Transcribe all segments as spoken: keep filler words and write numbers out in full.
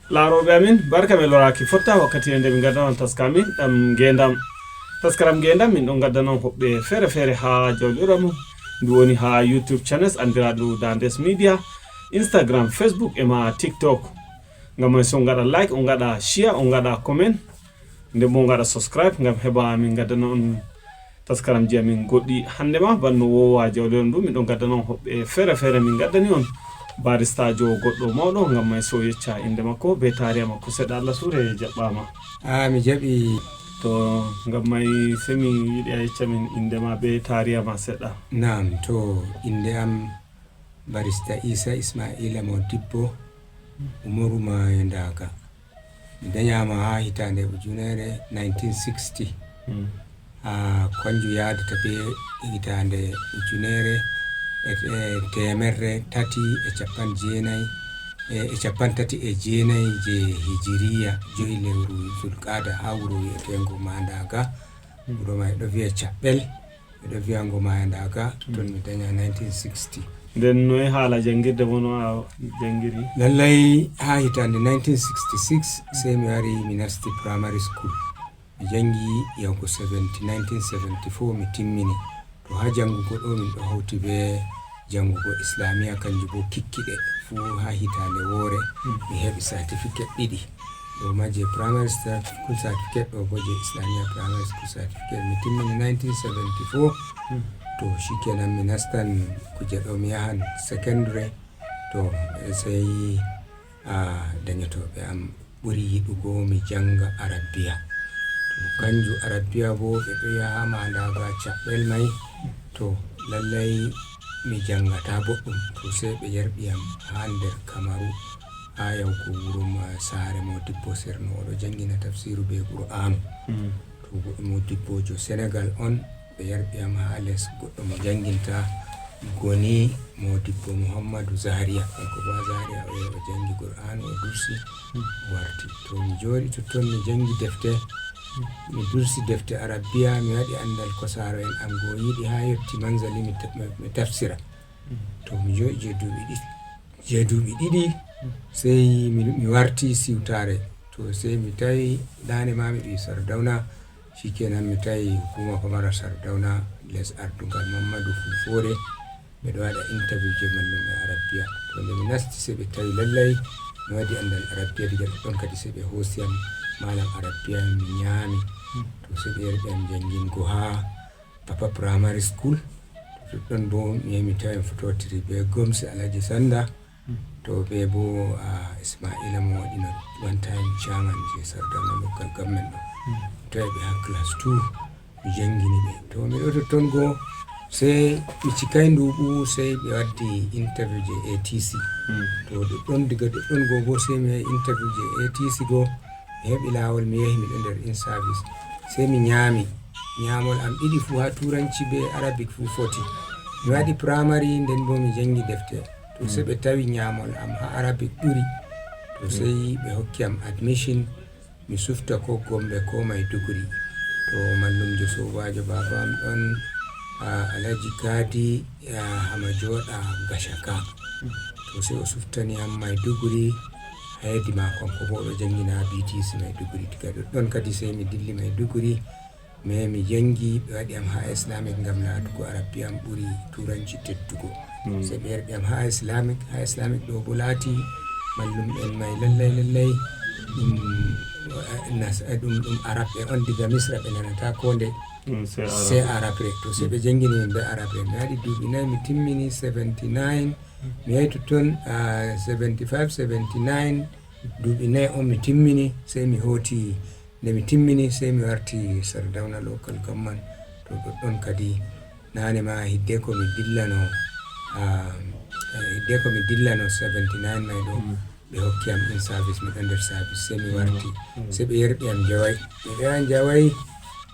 Laarooɓe amin, barka, mi loraaki fotta wakkati nde min ngaddanon taska amin ɗam ngeendam. Taskaram ngeendam min ɗon ngaddanon hoɓɓe feere-feere haa jawle ɗiɗi mum. Ndu woni haa YouTube channels anndiraaɗu Dandes Media, Instagram, Facebook e ma TikTok. Ngam may so on ngaɗa like, on ngaɗa share, on ngaɗa comment. Nden bo on ngaɗa subscribe ngam heɓa min ngaddana on taskaramji amin goɗɗi. Hannde ma banno wowa jawle on ɗum min ɗon ngaddana on hoɓɓe feere-feere min ngaddani on baristajo goɗɗo mawɗo ngam may so yecca innde makko be taariya makko seɗɗa. Allah suure jaɓɓama. Ah, mi jaɓi. To ngam may se mi yiɗi a yecca min innde ma be taariya ma seɗɗa. Naam, to innde am barista Isa Ismaila Modibbo Umaru Mayo Ndaga. Mi dañaama haa hitaande ujunere nineteen sixty. Hmm. Haa kanjum yaadata be hitaande ujunere e, e teemerre tati e cappanɗe jeenayi, e, e cappanɗe tati e jeenayi je Hijiriya, joyi lewru Zulqaada haa wuro wi'eteengo Mandaga. Hmm. Wuro may ɗo wi'e Caɓɓel. Miɗo wiya ngo Mayo Ndaga, ton mi daña nineteen sixty. Nden noy haala janngirde mon a janngiri? Lallay, haa hitaande nineteen sixty-six, sey mi wari mi nasti primary school. Mi janngi yahugo seventy, nineteen seventy-four mi timmini. To haa janngugo ɗo, min ɗo hawti be janngugo Islamiya, kanjum bo kikkiɗe, fuu haa hitaande woore, mi heɓi certificate ɗiɗi. Ɗo ma je primary school certificate, ɗo bo je Islamiya primary school certificate. Mi timmini nineteen seventy-four. Hmm. To shikenan mi nastan kuje ɗo mi yahan secondary. To sey, ah, dañotooɓe am ɓuri yiɗugo mi jannga Arabiya. To kanjum Arabiya bo ɓe ɗo yaha ma ndaga caɓɓel may. To lallay mi janngata boɗɗum. To sey ɓe yarɓi am haa nder Kamaru, haa yahugo wuro ma saare Modibbo Serno, o ɗo janngina tafsiru be Qur'aanu. Mm. To goɗɗo Modibbojo Senegal on, ɓe yarɓi am haa les goɗɗo mo jannginta Goni Modibbo Muhammadu Zaria. Kanko bo haa Zaria o yahi o janngi Qur'aanu, o dursi, o warti. To mi jooɗi totton mi janngi defte, mi dursi defte Arabiya, mi waɗi anndal ko saaro'en am goo yiɗi haa yotti Manzali mi ta-, mi, mi tafsira. To mi jooɗi je duuɓi ɗiɗi, je duuɓi ɗiɗi, sey mi, mi warti siwtaare. To sey mi tawi daane ma mi ɓii Sardawna, shikenan mi tawi hukuma pamara Sardawna les ardungal Mammadu Fulfore, ɓe ɗo waɗa interview je mallum'en Arabiya. To nde mi nasti sey ɓe tawi lallay mi waɗi anndal Arabiya, diga ɗoɗɗon kadi sey ɓe hoosi am malam Arabiya, mi nyaami. To sey ɓe yarɓi am janngingo haa Papa Primary School. To ɗoɗɗon bo mi yahi mi tawi mi fototiri be Gomsi Alhaji Sanda. To be bo, ah, Ismaila mo waɗino one time chairman je Sardawna local government ɗo. Mi tawi ɓe haa class two, mi janngini ɓe. To mi ɗo totton go, sey mi cikay nduuɓu, sey ɓe waddi interview je A T C. To ɗoɗɗon, diga ɗoɗɗon go bo, sey mi yahi interview je A T C go, mi heɓi laawol, mi yahi, miɗo nder in service. Sey mi nyaami. Nyaamol am ɗiɗi fuu haa Turanci be Arabic fuu foti. Mi waɗi primary, nden bo mi janngi defte. To sey ɓe tawi nyaamol am haa Arabic ɓuri. To sey ɓe hokki am admission, mi sufta ko Gombe ko Maiduguri. To mallumjo soobaajo baaba am ɗon, ah, Alhaji Kadi, ah, Hama Jooɗa Gashaka. To sey o suftani am Maiduguri, haydi maako kanko bo o ɗo janngina B T C Maiduguri. Diga ɗoɗɗon kadi sey mi dilli Maiduguri. Mais mi janngi, ɓe waɗi am haa Islamic ngam laatugo Arabiya am ɓuri Turanci teddugo. Sey ɓe yarɓi am haa Islamic, haa Islamic ɗo bo laati mallum'en may lallay, lallay ɗum, eh, nas-, eh, ɗum, ɗum Arabɓe on diga Misra, ɓe nanata ko nde. Sey Arabre. To sey ɓe janngini min be Arabre. Mi waɗi duuɓi nayi, mi timmini seventy-nine, mi yahi totton, ah, seventy-five, seventy-nine, duuɓi nayi on mi timmini, sey mi hooti. Nde mi timmini, sey mi warti Sardawna local government. To ɗoɗɗon kadi, naane ma hiddeko mi dillano, ah, hiddeko mi dillano seventy-nine may ɗo, ɓe hokki am in service, miɗo nder service, sey mi warti. Sey ɓe yarɓi am Jaway. Mi ɗo yaha Jaway,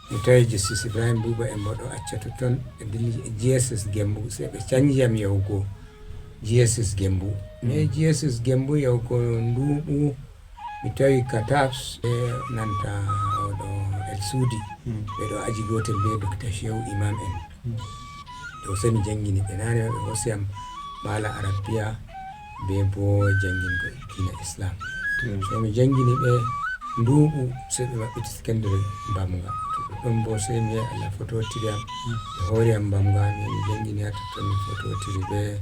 mi tawi Justice Ibrahim Buba en bo ɗo acca totton, ɓe dilli G S S Gembu, sey ɓe canji am yahugo G S S Gembu. Mais G S S Gembu yahugo nduuɓu, mi tawi Katabs, e nanta oɗo El Sudi, ɓe ɗo aji gootel be Docteur Shehu Imam en. To sey mi janngini ɓe, naane ɓe hoosi am maala Arabiya be bo janngingol diina Islam. So mi janngini ɓe nduuɓu, sey ɓe maɓɓiti sekondire Mbamga. To ɗoɗɗon boo, sey mi yahi Allah fototiri am, ɓe hoori am Mbamga, mi mi janngini haa totton, mi fototiri bee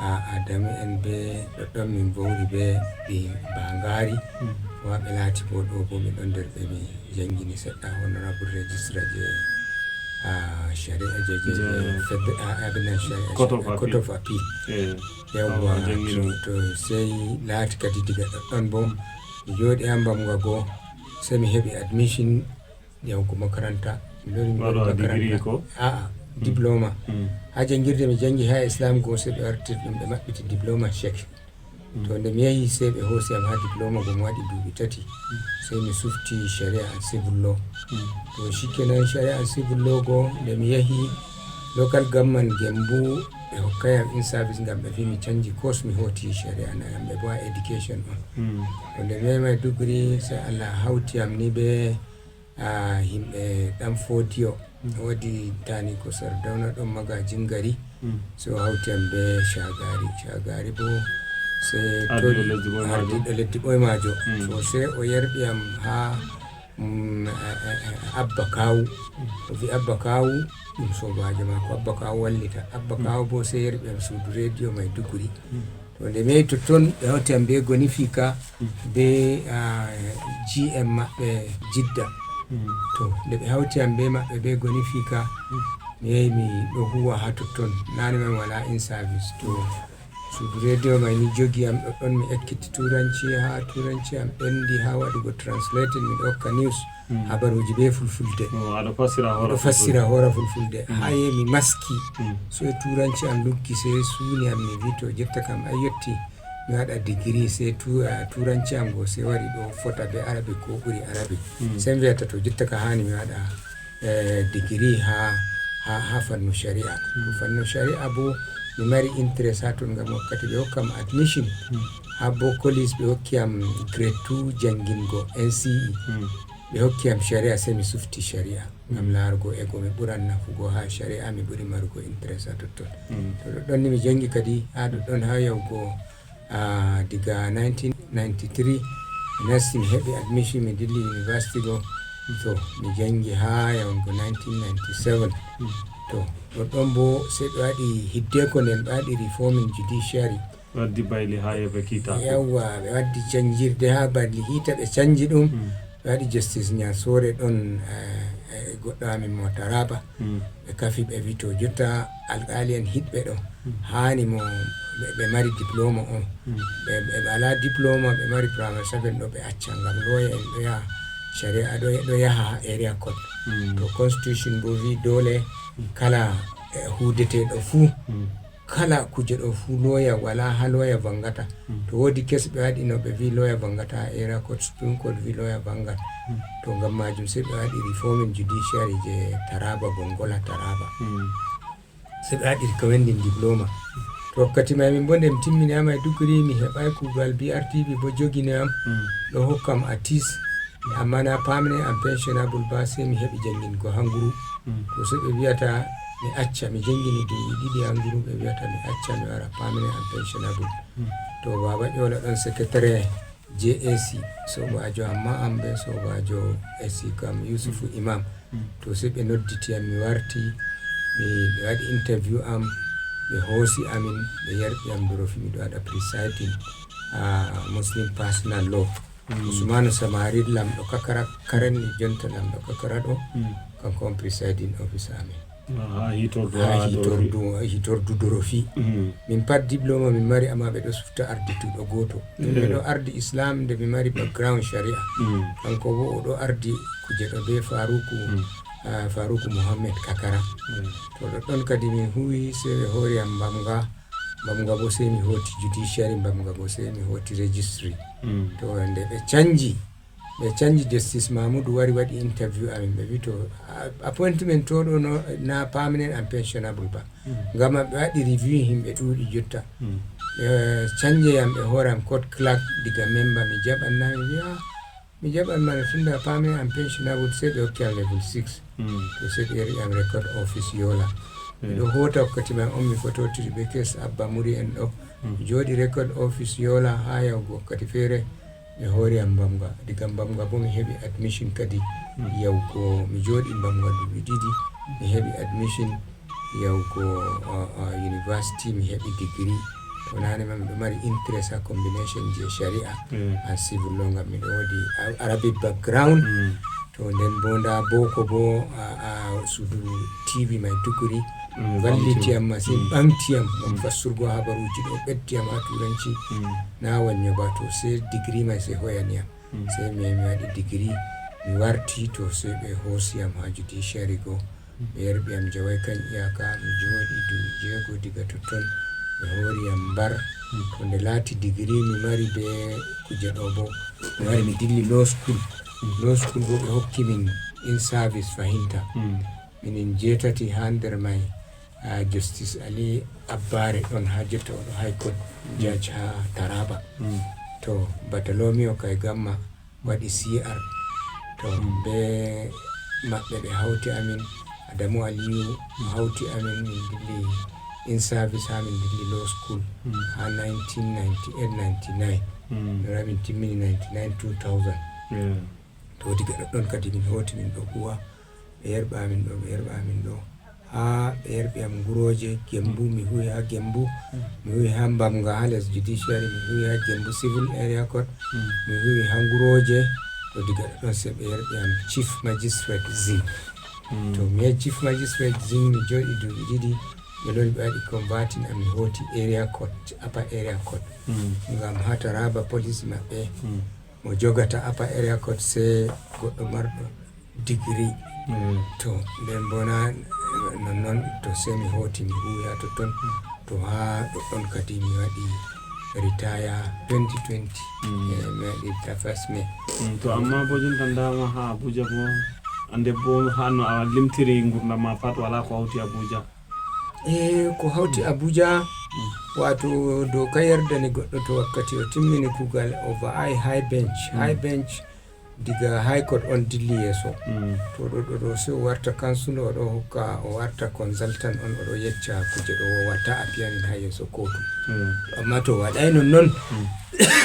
a Adamu en bee ɗoɗɗon, min vowri bee ɓe Bangari. Wa ɓe laati boo ɗo boo, mi ɗon nder ɓe mi janngini seɗɗa, honorable registrar je a shari'a je je fed a abin nan shari'a Court of Appeal. Yawwa. To sey laati kadi diga ɗoɗɗon boo mi jooɗi haa Mbamga goo, sey mi heɓi admission yahugo makaranta. Mi lori mi waɗi makaranta. A'a, diploma. Haa janngirde mi janngi haa Islam goo, sey ɓe wartir ɗum ɓe maɓɓiti diploma cheikh. To nde mi yahi, sey ɓe hoosi am haa diploma goo, mi waɗi duuɓi tati. Sey mi sufti shari'a and civil law. To shikenan, shari'a and civil law goo, nde mi yahi local government Gembu, ɓe hokkay am in service ngam ɓe fii mi canji course, mi hooti shari'a na ngam ɓe bo a education on. To nde mi yahi Maiduguri, sey Allah hawti am ni bee a yimɓe ɗan fodiyo. Woodi taani ko Sardauna ɗon magajin gari. So hawti am bee Shagari. Shagari bo sey tori ardiɗo leddi ɓoymaajo. So sey o yarɓi am haa Abba Kawu. O vi Abba Kawu ɗum soobaajo maako. Abba Kawu wallita. Abba Kawu bo sey yarɓi am suudu rediyo Maiduguri. To nde mi yehi totton, ɓe hawti am bee Goni Fika, bee G M maɓɓe Jidda. To nde ɓe hawti am bee maɓɓe bee Goni Fika, mi yehi mi ɗo huwa haa totton. Naane man walaa in service. To suudu rediyo may ni jogi am ɗoɗɗon, mi ekkiti turanci haa turanci am ɓenndi haa waɗugo translating, miɗo hokka news. Habaruuji bee fulfulde. Miɗo fassira hoora fulfulde. Haa yehi mi maski. Sey turanci am luggi, sey suuni am, mi vi to jotta kam ay yotti mi waɗa digiri, sey turanci am go sey wari ɗo fota bee Arabi ko ɓuri Arabi. Sey mi wi'ata to jotta ka haani mi waɗa digiri haa haa fannu shari'a. Fannu shari'a bo mi mari interest haa ton ngam wakkati ɓe hokkam admission haa bo college ɓe hokki am grade two janngingo N C E. Ɓe hokki am shari'a, sey mi sufti shari'a ngam laarugo e go mi ɓuran nafugo haa shari'a, mi ɓuri marugo interest haa totton. To ɗoɗɗon ni mi janngi kadi haa ɗoɗɗon haa yahugo diga nineteen ninety-three mi nasti mi heɓi admission mi dilli university go. To mi janngi haa yahugo nineteen ninety-seven. To ɗoɗɗon bo sey ɓe waɗi hiddeko nden ɓe waɗi reforming judiciary. Ɓe waddi Bayli haa yeeɓe kiita. Yawwa, ɓe waddi canjirde haa Bayli kiita, ɓe canji ɗum. Ɓe waɗi Justice Nyasoore ɗon e goɗɗo amin mo Taraba. Ɓe kafi ɓe wi to jotta alkaali en hiɗɓe ɗo haani mo ɓe mari diploma on. Ɓe ɓe alaa diploma, ɓe mari primary seven ɗo ɓe acca ngam looya en ɗo yaha shari'a ɗo yaha area court. To constitution bo wi doole kala huudeteeɗo fuu kala kuje ɗo fuu looya walaa haa looya vanngata. To woodi kes ɓe waɗi no ɓe vi looya vanngata haa area court, supreme court vi looya vanngan. To ngam maajum sey ɓe waɗi reforming judiciary je Taraba, Gongola Taraba. Sey ɓe waɗi recommending diploma. To wakkati may min bo nde mi timmini haa Maiduguri mi heɓaay kuugal, B R T B bo jogini am ɗo hokkam atis. Ammaa na permanent and pensionable ba, sey mi heɓi janngingo haa nguru. To sey ɓe wi'ata mi acca, mi janngini duuɓi ɗiɗi haa nguru, ɓe wi'ata mi acca mi wara permanent and pensionable. To Baaba Ƴoola ɗon secretary J A C, soobaajo Amma am bee soobaajo S C kam Yusufu Imam. To sey ɓe nodditi am mi warti, mi waɗi interview am, ɓe hoosi amin, ɓe yarɓi am Dorofi miɗo waɗa presiding Muslim personal law. Usmanu Samarin lamɗo Kakara, currently jonta lamɗo Kakara ɗo, kanko on presiding officer amin. Haa hitordu haa Dorofi. Hitordu Dorofi. Min pat diploma min mari, amma ɓe ɗo sufta ardituɗo gooto. Min ɓe ɗo ardi Islam nde mi mari background shari'a. Kanko bo o ɗo ardi kuje ɗo bee Faruku, Faruku Muhammed Kakara. To ɗoɗɗon kadi min huwi, sey ɓe hoori am Mbamga. Mbamga bo sey mi hooti judiciary, Mbamga bo sey mi hooti registry. To nde ɓe canji, ɓe canji, Justice Mahmudu wari waɗi interview amin, ɓe wi to appointment to ɗo na permanent and pensionable ba. Ngam ɓe waɗi review, yimɓe ɗuuɗi jotta. Ɓe canje yam, ɓe hooram court clerk diga member, mi jaɓan na, mi wi'a mi jaɓan ma no tunda permanent and pensionable, sey ɓe hokki am level six. To sey ɓe yari am record office Yola. Miɗo hoota wakkati man on mi fototiri be kes Abba Muri en ɗo. Mi jooɗi record office Yola haa yahugo wakkati feere. Mi hoori am Mbamga. Diga Mbamga bo mi heɓi admission kadi yahugo, mi jooɗi Mbamga duuɓi ɗiɗi. Mi heɓi admission yahugo, uh, uh, university, mi heɓi degree. To naane ma miɗo mari interest ha combination je shari'a and civil law ngam miɗo woodi a-, Arabic background. To nden bo nda boko bo, a, a, suudu T V Maiduguri valliti am masin, ɓaŋgti am ngam fassurgo habaruuji ɗo, ɓeddi am ha turanci. Na wannyo ba, to sey degree mai sey hoyani am. Sey mi yahi mi waɗi degree, mi warti, to sey ɓe hoosi am ha judiciary go. Ɓe yarɓi am Jawai kan iyaka, mi jooɗi duuɓi jeego diga totton. Ɓe hoori am Mbar. To nde laati degree mi mari be kuje ɗo bo, mi wari mi dilli law school. Law school bo ɓe hokki min in service fahinta. Minin jeetati ha nder mai, ah, Justice Ali Abbare ɗon ha jotta, o ɗo High Court judge ha Taraba. To Bartholomew Kaigamma waɗi C R. To be maɓɓe ɓe hawti amin, Adamu Aliyu hawti amin, min dilli in service ha min dilli law school ha nineteen ninety-eight ninety-nine. Min wari min timmini ninety-nine two thousand. To diga ɗoɗɗon kadi min hoti min ɗo huwa. Ɓe yerɓa amin ɗo, ɓe yerɓa amin ɗo. Ha ɓe yerɓi am Ngurooje, Gembu, mi huwi ha Gembu, mi huwi ha Mbamga ha les judiciary, mi huwi ha Gembu Civil Area Court, mi huwi ha Ngurooje, to diga ɗoɗɗon sey ɓe yerɓi am Chief Magistrate Zing. To mi yahi Chief Magistrate Zing mi jooɗi duuɓi ɗiɗi, ɓe lori ɓe waɗi converting am mi hoti Area Court, Upper Area Court. Ngam ha Taraba police maɓɓe mo jogata Upper Area Court sey goɗɗo marɗo degree. To nden bo na nonnon, to sey mi hoti mi huwi ha totton. To ha ɗoɗɗon kadi mi waɗi retire twenty twenty. Eh, mi waɗi tafas me. To amma bo jonta ndama ha Abuja bo, ande bo ha no a limtiri ngurdam ma pat wala ko hawti Abuja. E ko hawti Abuja, wato doka yerdani goɗɗo to wakkati o timmini kugal o va'ai high bench. High bench diga High Court on dilli yeeso. To ɗo, ɗo, ɗo, sey o warta counsel, o ɗo hokka, o warta consultant on, o ɗo yecca kuje ɗo o watta appearing ha yeeso kotu. Amma to waɗai nonnon,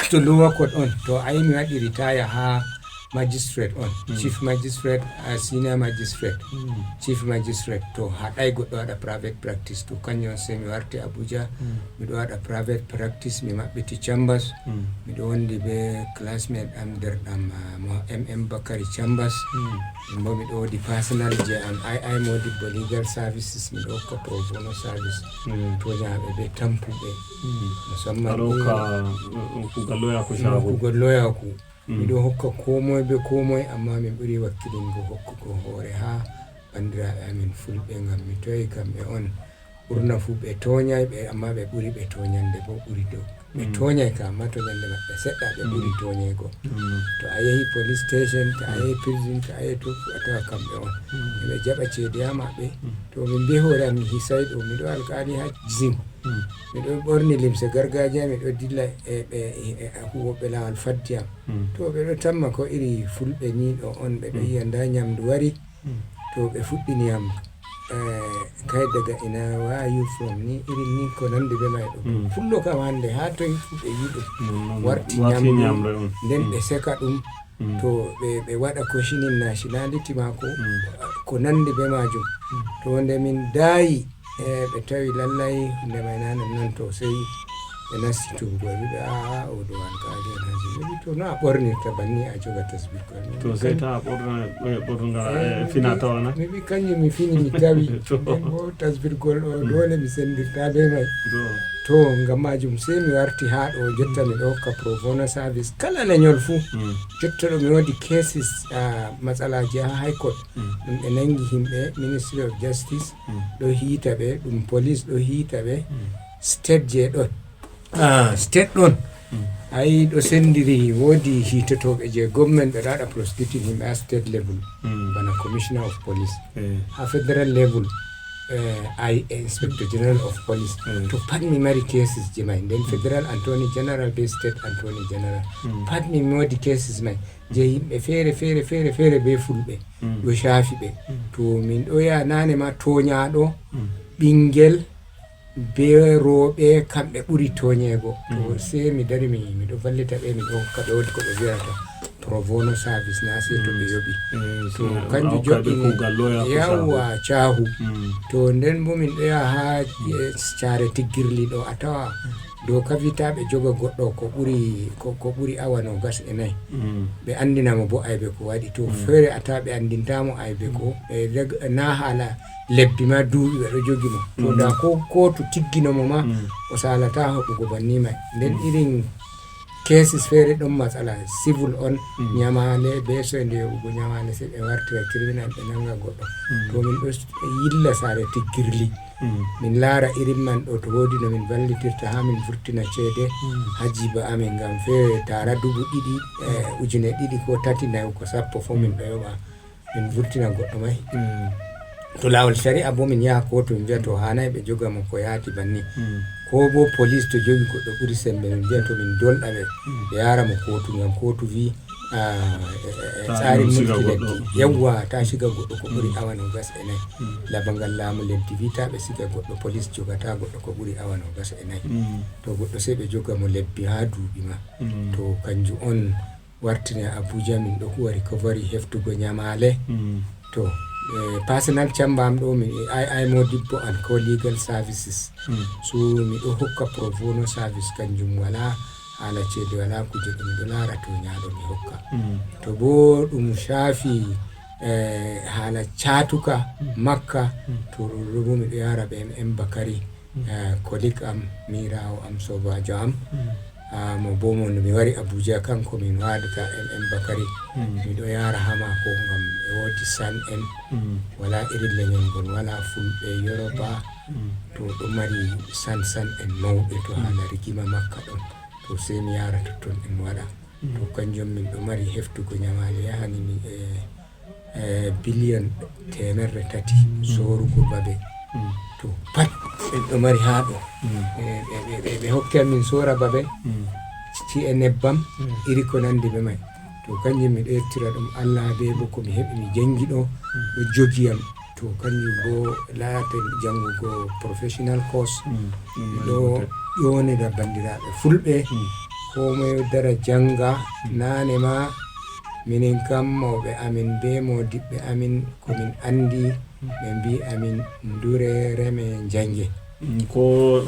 to lower court on, to ai mi waɗi retire ha magistrate on, chief magistrate, ah, senior magistrate, chief magistrate, to haɗai goɗɗo waɗa private practice, to kanjum on sey mi warti Abuja, miɗo waɗa private practice, mi maɓɓiti chambers, miɗo wondi be classmate am, derɗam, ah, mo M M Bakari Chambers. Min bo miɗo woodi personal je am, I I Modibbo Legal Services, miɗo hokka pro bono service to nyaaɓe be tampuɓe. Musamman aɗo hokka, eh, kugal loya ko shago. Kugal loya ko. Miɗo hokka ko moye be ko moye, amma min ɓuri wakkilingo hokkugo hoore ha bandiraaɓe amin fulɓe, ngam mi toyi kamɓe on. Ɓurna fu ɓe toonyai ɓe, amma ɓe ɓuri ɓe toonyande bo ɓuri dow. Ɓe toonyai ka, amma toonyande maɓɓe seɗɗa, ɓe ɓuri toonyego. To a yehi police station, to a yehi prison, to a yehi to fu a tawa kamɓe on. Ɓe jaɓa ceede ha maɓɓe. To min be hoore am mi hisai ɗo, miɗo alkaali ha Zing. Miɗo ɓorni limse gargajiya, miɗo dilla e ɓe, e, e huwoɓe lawal faddi am. To ɓe ɗo tamma ko iri fulɓe ni ɗo on, ɓe ɗo yi'a nda nyamdu wari. To ɓe fuɗɗini am, eh, kai daga ina, where are you from ni, irin ni ko nandi be mai ɗo. Fullo kam hande ha toy fu ɓe yiɗo warti nyamdu, nden ɓe seka ɗum. To ɓe, ɓe waɗa questioning nationality mako, ko nandi be majum. To nde min daayi, eh, ɓe tawi lallai hunde mai na nonnon, to sey ɓe nasti tubugo, ɓe wiɓe, "A'a, o ɗo alkaali en haji." Ɓe wi, "To no a ɓornirta banni a joga tasbirgol?" To sey ta a ɓorna, eh, ɓornugal, eh, fina tawana. Mi wi, "Kanjum mi fini mi tawi." Nden bo tasbirgol ɗo dole mi sendirta be mai. To ngam majum sey mi warti ha ɗo, jotta miɗo hokka pro bono service kala lenyol fu. Jotta ɗo mi wodi cases, ah, matsalaji ha High Court. Ɗum ɓe nangi himɓe Ministry of Justice ɗo hiita ɓe, ɗum police ɗo hiita ɓe, state je ɗon. Ah, state ɗon. Ai ɗo sendiri, wodi hiitotoɓe je government ɓe ɗo waɗa prosecuting himɓe ha state level, bana Commissioner of Police. Ha federal level, eh, ai Inspector General of Police. To pat mi mari cases je mai, nden federal Attorney General be state Attorney General. Pat mi wodi cases mai je yimɓe fere, fere, fere, fere be fulɓe. Ɗo shafi ɓe. To min ɗo yaha nane ma toonyaɗo, ɓingel, Berooɓe kamɓe ɓuri tooñeego. To sey mi dari mi, miɗo vallita ɓe, miɗo hokka ɓe woodi ko ɓe vi'ata pro bono service, na sey to ɓe yoɓi. To kanjum joɗɗini, yawwa, caahu. To nden bo min ɗo yaha haa, eh, caare tiggirli ɗo, a tawa dow kavita ɓe joga goɗɗo ko ɓuri, ko, ko ɓuri awa noogas e nayi. Ɓe anndina mo bo aybe ko waɗi. To feere a tawa ɓe anndinta mo aybe ko, ɓe reg-, na haala lebbi ma duuɓi ɓe ɗo jogi mo. To da ko kootu tiggino mo ma, o saalata hoɓugo banni may. Nden irin cases feere ɗon matsala, civil on, nyamaale be soyde yoɓugo nyamaale, sey ɓe wartira criminal, ɓe nanga goɗɗo. To min ɗo s-, yilla saare tiggirli. Min laara irin man ɗo, to woodi no min vallitirta haa min vurtina ceede haa jiiba amin, ngam feere taara dubu ɗiɗi, eh, ujine ɗiɗi ko tati, nayo ko sappo fof min ɗo yoɓa. Min vurtina goɗɗo may. To laawol sari'a bo min yaha kootu, min mbi'a to haanay ɓe joga mo ko yaati banni. Ko bo police to jogi goɗɗo ɓuri sembe, min mbi'a to min dolɗa ɓe, ɓe yaara mo kootu, ngam kootu vi, ah, e, e, e tsarin mulki leddi. Yawwa, ta siga goɗɗo ko ɓuri awa noogas e nayi. Labangal laamu leddi vi ta ɓe siga goɗɗo, police jogata goɗɗo ko ɓuri awa noogas e nayi. To goɗɗo sey ɓe joga mo lebbi haa duuɓi ma. To kanjum on wartine Abuja, min ɗo huwa recovery heftugo nyamaale. To, eh, personal chamber am ɗo, min e I I Modibbo and Co Legal Services. So, miɗo hokka pro bono service, kanjum wala haala ceede, wala kuje, ɗum miɗo laara tooñaaɗo mi hokka. To bo ɗum shaafi, eh, haala caatuka makka, to ɗo bo miɗo yaara ɓe M M Bakari. Eh, colleague am, miiraawo am, soobaajo am. Ah, mo bo mo no mi wari Abuja, kanko min waadata M M Bakari. Miɗo yaara haa maako ngam e woodi san en. Wala irin lenyol ngol, wala fulɓe, Yoruba. To ɗo mari san san en mawɓe to haala rigima makka ɗon. To sey mi yaara totton en waɗa. To kanjum min ɗo mari heftugo nyamaale yahani mi, eh, eh, biliyon teemerre tati soorugo babe. To pat en ɗo mari haa ɗo. Ɓe, ɓe, ɓe, ɓe, ɓe hokke min soora babe, ci'e nebbam, iri ko nandi be may. To kanjum miɗo yettira ɗum Allah be bo ko mi heɓi mi jangi ɗo, ɗo jogi yam. To kanjum bo laata janngugo professional course. Ɗo ƴoonira banndiraaɓe fulɓe, koo moy dara jannga. Naane ma minin kam mawɓe amin be moodiɓɓe amin ko min anndi, ɓe mbi'i amin ndure reme njannge. Ko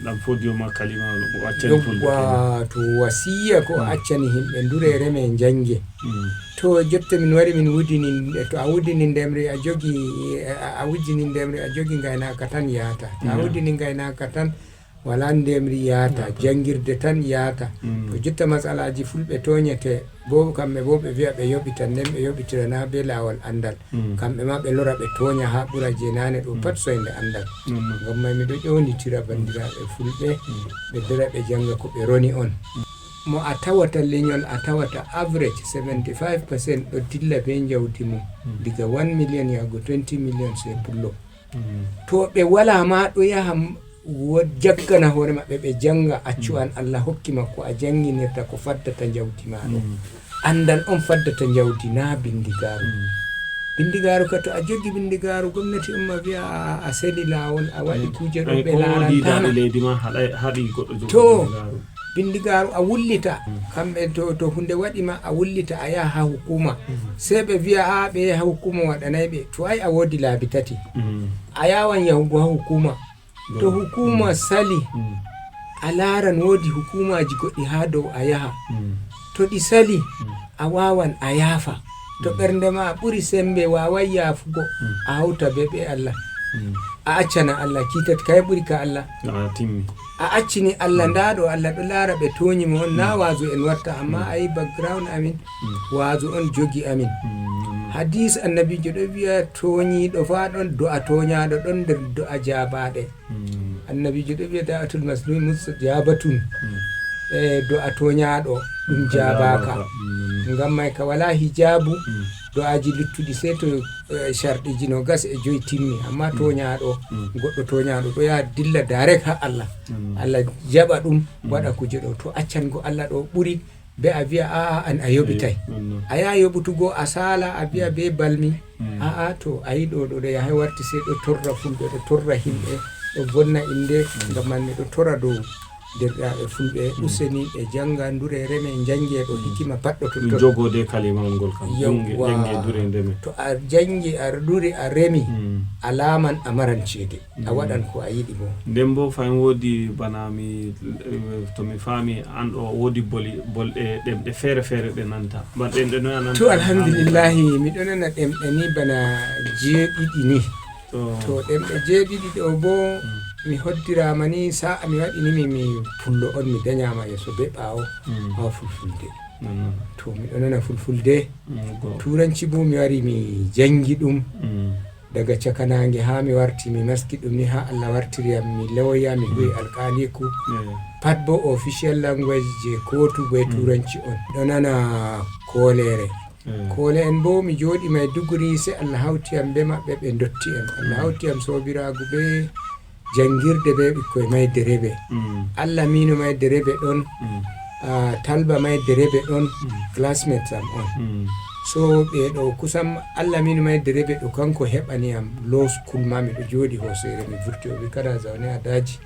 ɗan fodiyo ma kalima o accani fulɓe. Yawwa, to wasiya ko o accani himɓe ndure reme njannge. To jotta min wari min wudini, to a wudini ndemri a jogi, a, a wujini ndemri a jogi ngaynaaka tan yaata. To a wudini ngaynaaka tan wala ndemri yaata, janngirde tan yaata. To jotta masalaaji fulɓe tooñete, bo kamɓe bo ɓe mbi'a ɓe yoɓitan, nden ɓe yoɓitira na be laawol anndal. Kamɓe ma ɓe lora ɓe tooña haa ɓura je naane ɗo pat soynde anndal. Ngam may miɗo ƴownitira banndiraaɓe fulɓe, ɓe dara ɓe jannga ko ɓe roni on. Mo a tawata lenyol, a tawata average seventy-five percent ɗo dilla be njawdi mum, diga one million yahugo twenty million sey pullo. To ɓe wala ma ɗo yaha m-, wo-, jaggana hoore maɓɓe ɓe jannga, accu an Allah hokki ma ko a jannginirta ko faddata njawdi ma ɗo. Anndal on faddata njawdi, na binndigaaru. Binndigaaru ka to a jogi binndigaaru, gomnati umma wi'a a, a, a seli laawol, a waɗi kuuje ɗo ɓe laaranta ma. Leydi ma haɗay, haɗi goɗɗo jogo to binndigaaru. Binndigaaru a wullita, kamɓe to, to hunde waɗi ma a wullita a yaha haa hukuma. Sey ɓe wi'a a ɓe yaha hukuma waɗanay ɓe. To ay a woodi laabi tati. A yaawan yahugo haa hukuma. To hukuma sali, a laaran woodi hukumaaji goɗɗi haa dow a yaha. To ɗi sali, a waawan a yaafa. To ɓernde ma ɓuri sembe waaway yaafugo, a hawta be ɓe Allah. A accana Allah, kiitati kay ɓuri ka Allah. A accini Allah, ndaa ɗo Allah ɗo laara ɓe tooñi mo on, na waazu en watta, amma a yi background amin, waazu on jogi amin. Hadis annabiijo ɗo wi'a tooñiiɗo fa ɗon, do'a tooñaaɗo ɗon nder do'a jaabaaɗe. Annabiijo ɗo wi'a da'atul maslumi mustajabatun. E do'a tooñaaɗo ɗum jaabaaka. Ngam may ka wala hijaabu, do'aji luttuɗi sey to, eh, sharɗiiji noogas e joy timmi. Amma tooñaaɗo, goɗɗo tooñaaɗo ɗo yaha dilla direct haa Allah. Allah jaɓa ɗum, waɗa kuje ɗo. To accango Allah ɗo ɓuri be a wi'a, "A'a, an a yoɓitay." A yaha yoɓutugo, a saala, a wi'a be balmi. A'a, to a yi ɗo, ɗo, ɗo yahay warti sey ɗo torra fulɓe, ɗo torra himɓe, Bonna innde, ngam man miɗo tora dow derɗiraaɓe fulɓe, useni ɓe jannga, ndure, reme, njannge ɗo hikima paɗɗo ɗum totton. Jogode kalimawol ngol kam. Yawwa. Jannge, jannge, ndure, ndeme. To a janngi, a nduri, a remi, a laaman, a maran ceede. A waɗan ko a yiɗi boo. Nden boo fahin woodi bana mi, eh, to mi faami an ɗo woodi boli-, bolɗe ɗemɗe feere-feere ɗe nanta. Ba ɗemɗe noy a nanta? To, alhamdulillahi, miɗo nana ɗemɗe ni bana jeeɗiɗi ni. To. To ɗemɗe jeeɗiɗi ɗo boo, mi hoddiraama ni, sa'a mi waɗi ni mi, mi pullo on, mi danyaama yeeso bee ɓaawo haa fulfulde. To, miɗo nana fulfulde. Turanci boo mi wari mi janngi ɗum. Daga caka naange haa mi warti, mi maski ɗum ni haa Allah wartiri yam, mi lawyer, mi huwi alkaaliku. Pat boo official language je kootu bee turanci on. Ɗo nana kooleere. Koole en boo mi jooɗi Maiduguri, sey Allah hawti yam bee maɓɓe, ɓe ndotti en. Allah hawti yam soobiraagu bee janngirde bee ɓikkoy Maiduguri. Allah miino Maiduguri ɗon, ah, Talba Maiduguri ɗon, classmates am on. So ɓe ɗo kusan Allah miino Maiduguri ɗo kanko heɓani yam law school ma miɗo jooɗi hooseere mi vurti, o wi kana zaune a daji.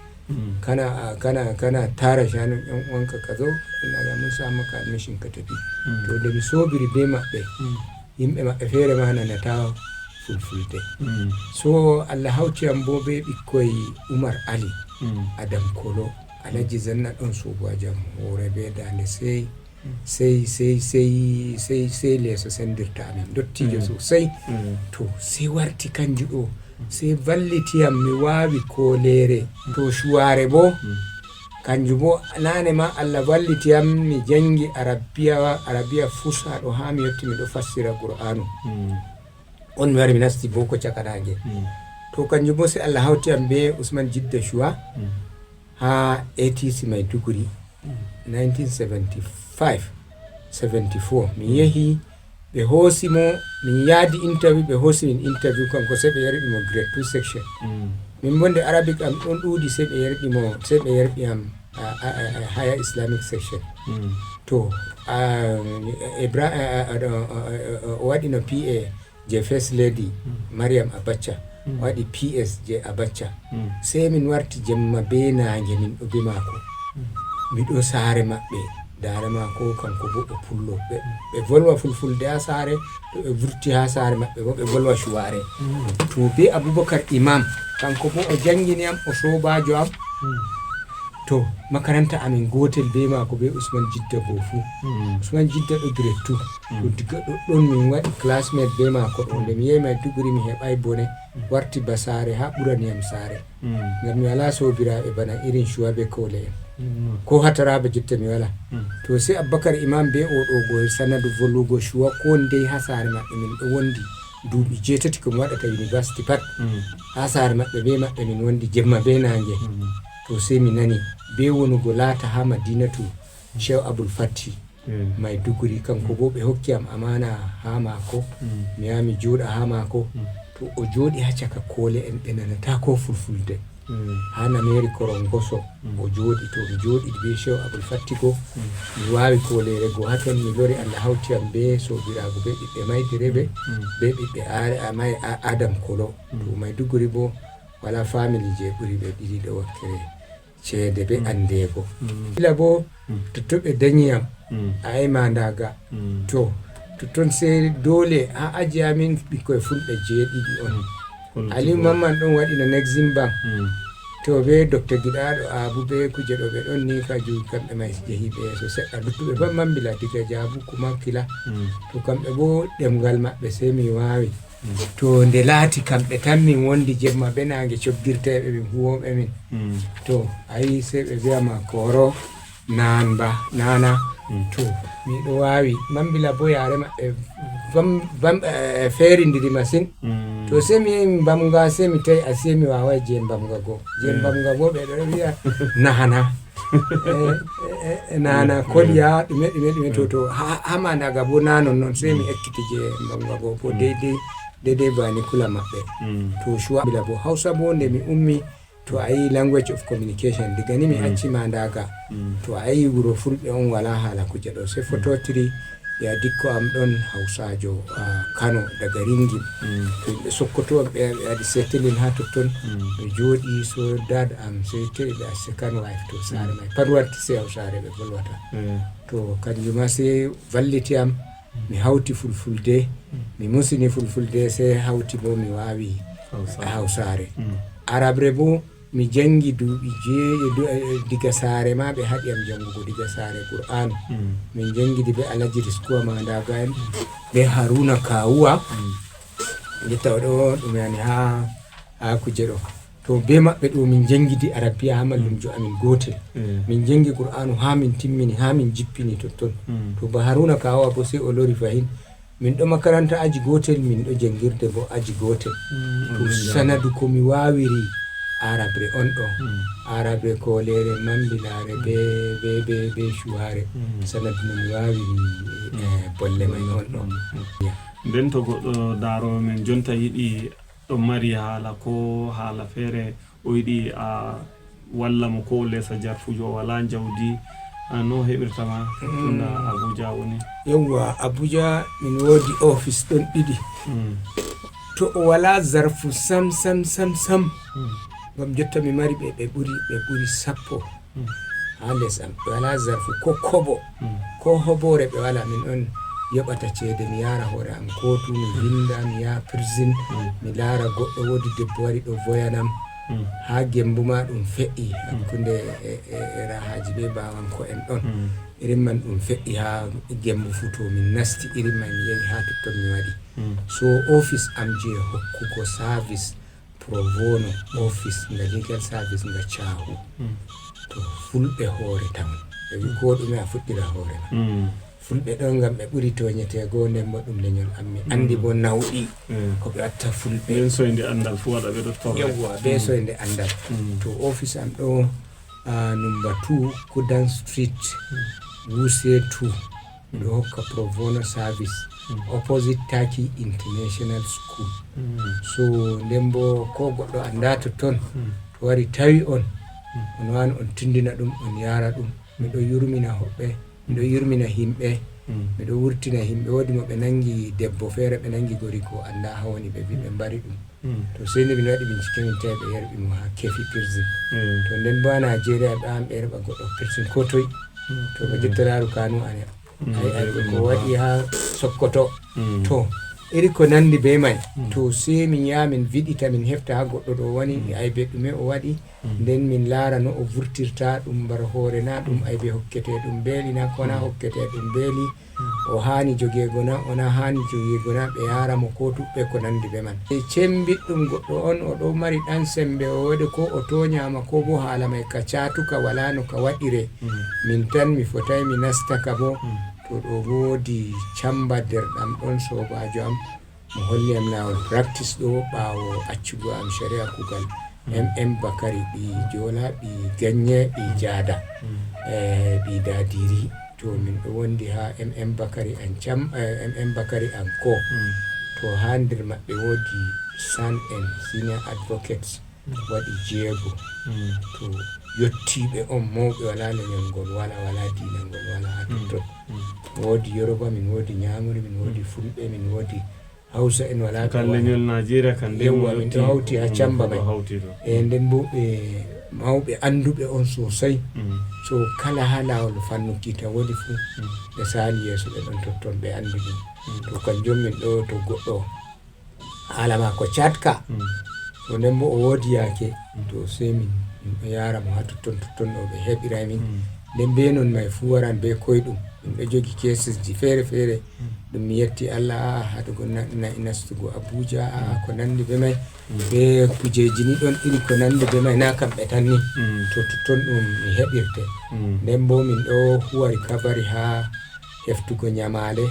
Kana, ah, kana, kana tara shanun yan uwanka ka zo, ina ga mun sa maka admission ka tafi. To nde mi soobiri bee maɓɓe, yimɓe maɓɓe feere ma nanata fulfulde. So Allah hawti yam boo bee ɓikkoy Umar Ali, Adam Kolo, Alhaji Zanna ɗon soobaajo am hoore bee daande sey, sey, sey, sey, sey, sey leeso senndirta amin. Ndottiijo sosey. To, sey warti kanjo ɗo, sey valliti yam mi waawi kooleere. To, cuwaare boo, kanjum boo, naane ma Allah valliti yam mi janngi Arabiya, Arabiya Fusha ɗo haa mi yotti miɗo fassira Qur'aanu. On mi wari mi nasti booko caka naange. To kanjum boo sey Allah hawti yam bee Usman Jidda Shuwa haa A T C Maiduguri, nineteen seventy-five, seventy-four. Mi yehi, ɓe hoosi mo, min yaadi interview, ɓe hoosi min interview kanko, sey ɓe yarbi mo grade two section. Min boo nde Arabic am ɗon ɗuuɗi, sey ɓe yarbi mo, sey ɓe yarbi am, a, a, a, a, higher Islamic section. To, a, Ibra-, a, a, a, a, a, o waɗino P A je First Lady, Mariam Abacha, waɗi P S je Abacha. Sey min warti jemma bee naange min ɗo bee maako. Miɗo saare maɓɓe, daada maako kanko boo o pullo. Ɓe, ɓe volwa fulfulde haa saare, to ɓe vurti haa saare maɓɓe boo ɓe volwa cuwaare. To bee Abubakar Imam, kanko boo o janngini am, o soobaajo am. To, makaranta amin gootel bee maako, bee Usman Jidda go fuu. Usman Jidda ɗo grade two. To diga ɗoɗɗon min waɗi classmate bee maako ɗo. Nde mi yehi Maiduguri mi heɓaay bone. Warti ba saare haa ɓurani yam saare. Ngam mi walaa soobiraaɓe bana irin Shuwa bee Kole en. Ko haa Taraba jotta mi walaa. To sey Abubakar Imam bee o ɗo go sanadu volwugo Shuwa koo ndey haa saare maɓɓe min ɗo wondi. Duuɓi jeetati ko mi waɗata university pat. Haa saare maɓɓe bee maɓɓe min wondi jemma bee naange. To sey mi nani bee wonugo laata haa Madinatu Shehu Abul Fatti Maiduguri, kanko boo ɓe hokki am amaana haa maako. Mi yaha mi jooɗa haa maako. To o jooɗi haa caka koole en ɓe nanataa koo fulfulde. Haa Nameeri Korongoso o jooɗi, to mi jooɗi bee Shehu Abul Fatti go. Mi waawi kooleere go haa ton, mi lori, Allah hawti am bee soobiraagu bee ɓiɓɓe Maiduguri, bee ɓiɓɓe Are-, a-, Mai-, a-, Adam Kolo. To Maiduguri boo walaa family je ɓuri ɓe ɗiɗi ɗo wakkere ceede bee anndeego. Ila boo totton ɓe danyi yam, a eyi Mandaga. To, totton sey doole haa aji amin ɓikkoy fulɓe jeeɗiɗi on. Aliyu Mamman ɗon waɗi no Nexim Bank. To bee Doctor Giɗaaɗo Abu bee kuje ɗo ɓe ɗon ni, kaju kamɓe may jehi ɓe yeeso seɗɗa. Luttuɓe boo Mambila diga Jaabu Kumankila. To kamɓe boo ɗemngal maɓɓe sey mi waawi. To nde laati kamɓe tan min wondi jemma bee naange coggirteeɓe min huwooɓe min. To a yi sey ɓe mbi'a ma kooro naan ba naana. To miɗo waawi Mambila boo yare maɓɓe bam-, bam-, eh, feerindiri masin. To sey mi yehi Mbamga sey mi tawi asee mi waawaay je Mbamga go. Je Mbamga boo ɓe ɗo wi'a nahana. Eh, eh, eh, nana koliya ɗume, ɗume, ɗume, to, to, ha, ha Mandaga bo na non non, sey mi ekkiti je Mbamga go bo deydey, deydey bani kula maɓɓe. To Shuwa bila bo Hausa bo nde mi ummi, to a yi language of communication, diga ni mi acci Mandaga, to a yi wuro fulɓe on wala hala kuje ɗo, sey fototiri, Ya dikko am ɗon Hawsaajo, ah, Kano daga Ringim. To yimɓe Sokoto on ɓe, ɓe adi setelin haa totton. Mi jooɗi so dad am sey tewi ɓe acce Kano wife to saare may. Pat warti sey Hawsaare ɓe volwata. To kanjum ma sey valliti am. Mi hawti Fulfulde. Mi musini Fulfulde sey hawti bo mi waawi Hawsaare. Arabre bo mi janngi duuɓi jee-, du-, eh, diga saare ma ɓe haɗi am janngugo diga saare Qur'aanu. Min janngidi be Alhaji Riskuwa Mandaaga en, be Haruna Kawuwa. Jotta o ɗo ɗum yani haa, haa kuje ɗo. To be maɓɓe ɗo min janngidi Arabiya haa mallumjo amin gootel. Min janngi Qur'aanu haa min timmini, haa min jippini totton. To ba Haruna Kawuwa bo sey o lori fahin. Min ɗo makaranta aji gootel, min ɗo janngirde bo aji gootel. To sanadu ko mi waawiri Arabre on ɗo. Arabre, Koleere, Mambilaare, be, be, be, be Cuwaare. Sanadu no mi waawiri, eh, bolle may on ɗo. Ya. Nden to goɗɗo daaroowo men jonta yiɗi ɗo mari haala ko haala feere o yiɗi a walla mo ko o lesa jarfujo o wala jawdi, a no heɓirta ma tunda Abuja woni? Yawwa, Abuja min woodi office ɗon ɗiɗi. To o wala zarfu sam, sam, sam, sam. Ngam jotta mi mari ɓe, ɓe ɓuri, ɓe ɓuri sappo. Haa les am, ɓe wala zarfu ko kobo. Ko hoboore ɓe wala, min on yoɓata ceede, mi yaara hoore am kootu, mi vinda, mi yaha prison, mi laara goɗɗo, woodi debbo wari ɗo voyanam. Haa gembu ma ɗum fe'i hakkunde e, e, e rahaji be bawanko en ɗon. Irin man ɗum fe'i haa gembu fu to min nasti irin man mi yehi haa totton mi waɗi. So office am je hokkugo service Provono, office nga legal service nga Cahu. To fulɓe hoore tawon. Ɓe wi ko ɗume a fuɗɗira hoore ma. Fulɓe ɗon ngam ɓe ɓuri toñeteego, nden bo ɗum leñol am. Mi andi bo nawɗi ko ɓe watta fulɓe. Nden soyde andal fu waɗa ɓe ɗo torre. Yawwa, be soyde andal. To office am ɗo, ah, number two, Kudan Street, Wuse two. Ɗo hokka pro bono service opposite Taki International School. So nden bo ko goɗɗo anda totton, to wari tawi on, on wani on tindina ɗum, on yara ɗum. Miɗo yurmina hoɓɓe, miɗo yurmina himɓe, miɗo wurtina himɓe. Woodi mo ɓe nangi debbo feere, ɓe nangi goriko, anda ha woni, ɓe vi ɓe mbari ɗum. To sey nde min waɗi bincike min tawi ɓe yarɓi mo ha Kefi prison. To nden bo ha Nigeria ɓe an ɓe yarɓa goɗɗo prison ko toy. To ba jotta laru kanu ane. Ay, ay, ko waɗi ha Sokoto. To iri ko nandi be may. To sey min yaha min viɗita min hefta ha goɗɗo ɗo woni, ay be ɗume o waɗi. Nden min laara no o vurtirta ɗum mbar hoore, na ɗum aybe hokkete ɗum beeli, na ko na hokkete ɗum beeli. O haani jogeego na, o na haani jogeego na, ɓe yaara mo kootu, ɓe ko nandi be man. E cembiɗɗum goɗɗo on, o ɗo mari ɗan sembe, o waɗi ko o toñaama, ko bo haala may ka caatuka wala no ka waɗire. Min tan mi fotay mi nasta ka bo. To ɗo woodi camba derɗam ɗon soobaajo am. Mo holli am laawol practice ɗo ɓaawo accugo am shari'a kugal. M M Bakari ɓii Joola, ɓii Ganye, ɓii Jaada, eh, ɓii Dadiri. To min ɗo wondi ha M M Bakari and Cam, eh, M M Bakari and Co. To ha nder maɓɓe woodi San en, senior advocates, waɗi jeego. To yottiiɓe on mawɓe wala leñol ngol wala, wala diina ngol wala ha totton. Woodi Yoruba, min woodi Ñamuri, min woodi Fulɓe, min woodi Hausa en wala kan leñol Najeriya kan nden yewwa min ɗo hawti ha camba ɓe hawti ɗo. E nden bo ɓe mawɓe anduɓe on sosai. So kala ha lawol fannu kita woni fu ɓe sali yeeso ɓe ɗon totton ɓe andi ɗum. To kanjum min ɗo to goɗɗo hala ma ko catka. To nden bo o woodi yaake to sey min min ɗo yara mo ha totton totton ɗo ɓe heɓira min. Nden be non may fu waran be koyɗum. Min ɗo jogi cases ji fere fere. Ɗum mi yetti Allah, a'a, haɗugo na-, na-, nastugo Abuja, a'a, ko nandi be may. Be kujeji ni ɗon iri ko nandi be may, na kamɓe tan ni. To totton ɗum mi heɓirte. Nden bo min ɗo huwa recovery ha heftugo ñamaale,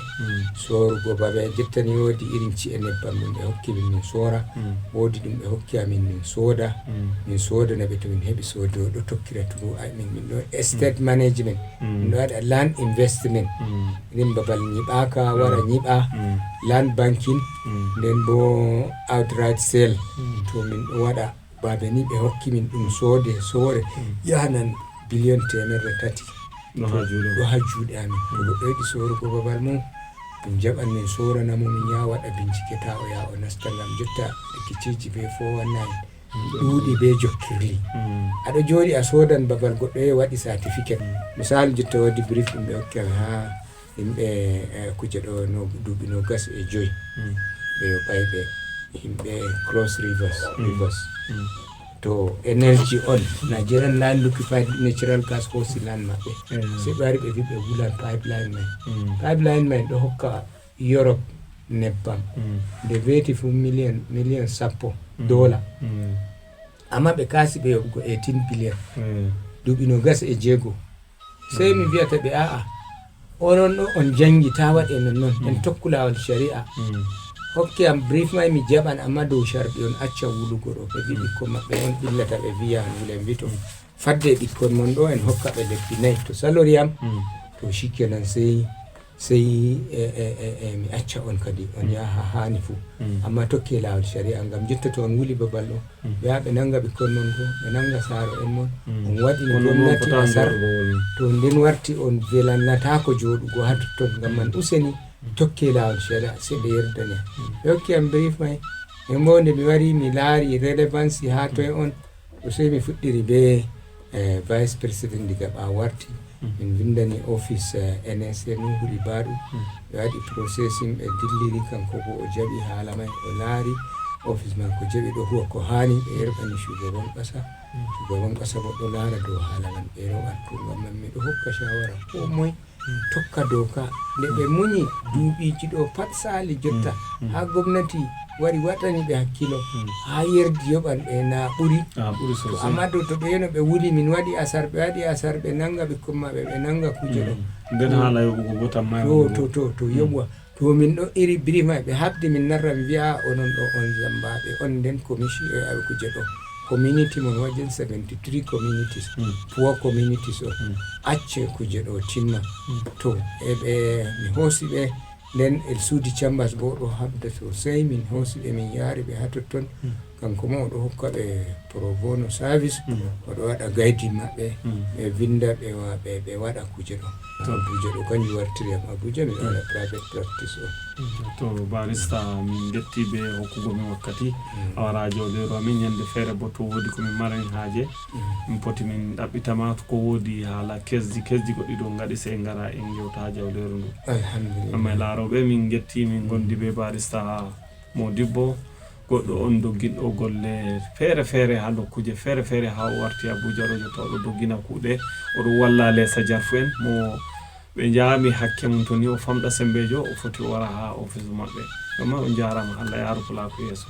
sorugo babe. Jottani woodi irin ci'e nebbam ɗum ɓe hokki min min sora. Woodi ɗum ɓe hokki amin min soda. Min sodana ɓe to min heɓi sodo ɗo tokkira tugu. Ay, min, min ɗo estate management. Min ɗo waɗa land investment. Irin babal nyiɓaaka wara nyiɓa, land banking, nden bo outright sale. To min ɗo waɗa babe ni ɓe hokki min ɗum soode, soore, yahanan biliyon teemerre tati. Ɗo ha juuɗe ɗo ha juuɗe amin. To goɗɗo yiɗi sorugo babal mum, Min jaɓan min soorana mo, min yaha waɗa bincike, taa o yaha o nasta, ngam jotta rikiciiji bee four one nine ɗuuɗi bee jokkirli. Aɗo jooɗi a soodan babal goɗɗo e waɗi certificate. Misaalu, jotta woodi brief ɗum ɓe hokki am haa yimɓe, eh, kuje ɗo no, duuɓi noogas e joy. Ɓe yoɓay ɓe yimɓe Cross Rivers, Rivers. To energy on, Nigerian Land Liquefied Natural Gas hoosi land maɓɓe. Sey ɓe wari ɓe vi ɓe wulan pipeline man. Pipeline man ɗo hokka Europe nebbam. Nde veeti fu million, million sappo dola. Amma ɓe kaasi ɓe yoɓugo eighteen billion. Duuɓi noogas e jeego. Sey mi vi'ata ɓe, a'a, onon ɗo on janngi, taa waɗe nonnon. En tokku laawol shari'a. Hokki am brief may, mi jaɓan, amma dow sharɗi on acca wulugo ɗo. Ɓe vi ɓikkon maɓɓe on ɓillata, ɓe vi yahan wulen, vi to fadde ɓikkon mon ɗo, en hokka ɓe lebbi nayi. To salori am, to shikenan, sey, sey, e, e, e, e, mi acca on kadi, on yaha haa haani fuu. Amma tokke laawol shari'a, ngam jotta to on wuli babal ɗo, ɓe yaha ɓe nanga ɓikkon mon go, ɓe nanga saaro en mon. On waɗini gomnati asar, to nden warti on velannataako jooɗugo haa totton, ngam man useni tokke laawol shari'a, sey ɓe yerdani am. Ɓe hokki am brief may, e mbo nde mi wari mi laari relevance haa toye on, to sey mi fuɗɗiri bee, eh, vice président diga ɓaawo warti. Min vindani office, eh, N S A Nuhu Ribadu. Ɓe waɗi processing, ɓe dilliri, kanko bo o jaɓi haala may, o laari office maako jaɓi ɗo huwa ko haani, ɓe yerɓani shugaban ƙasa. Shugaban ƙasa bo ɗo laara dow haala man, ɓe ro'an to. Ngam man mi ɗo hokka shawara koo moy tokka dooka. Nde ɓe munyi duuɓiiji ɗo pat saali jotta, haa gomnati wari waɗani ɓe hakkilo, haa yerdi yoɓan ɓe na ɓuri. Ah, ɓuri sosai. Amma dow to ɓe yeno ɓe wuli min waɗi asar, ɓe waɗi asar, ɓe nanga ɓikkon maɓɓe, ɓe nanga kuje ɗo. Nden haala yoɓugo bo tamma. To, to, to, to yoɓuwa. To min ɗo iri brief may, ɓe haɓdi min narra, mi vi'a onon ɗo on zambaaɓe, on nden commission, eh, kuje ɗo. Community mon wajen seventy-three communities, poor communities on. Acce kuje ɗo timma. To, e ɓe, mi hoosi ɓe, nden El Sudi Chambers bo ɗo habda sosai, min hoosi ɓe, min yaari ɓe haa totton. Kanko ma o ɗo hokka ɓe pro bono service, o ɗo waɗa guiding maɓɓe, ɓe vinda, ɓe wa-, ɓe, ɓe waɗa kuje ɗo. Abuja ɗo, kanjum wartiri am Abuja, mi waɗa private practice on. To barista, min ngetti be hokkugo min wakkati. A wara jawleeru amin, nyande feere bo to woodi ko min mari haaje, min poti min ɗaɓɓita ma ko woodi haala kesdi, kesdi goɗɗi ɗo ngaɗi, sey ngara en ngewta haa jawleeru ndu. Alhamdulillah. Amma e laarooɓe, min ngetti, min ngondi be barista Modibbo, goɗɗo on dogginɗo golle feere-feere haa nokkuje feere-feere, haa o warti Abuja ɗo, jotta o ɗo doggina kuuɗe, o ɗo walla Lesa Jarfu en, mo ɓe njaami hakke mum, to ni o famɗa sembeejo, o foti o wara haa office maɓɓe. Amma on njaaraama, Allah yaaru Pulaaku yeeso.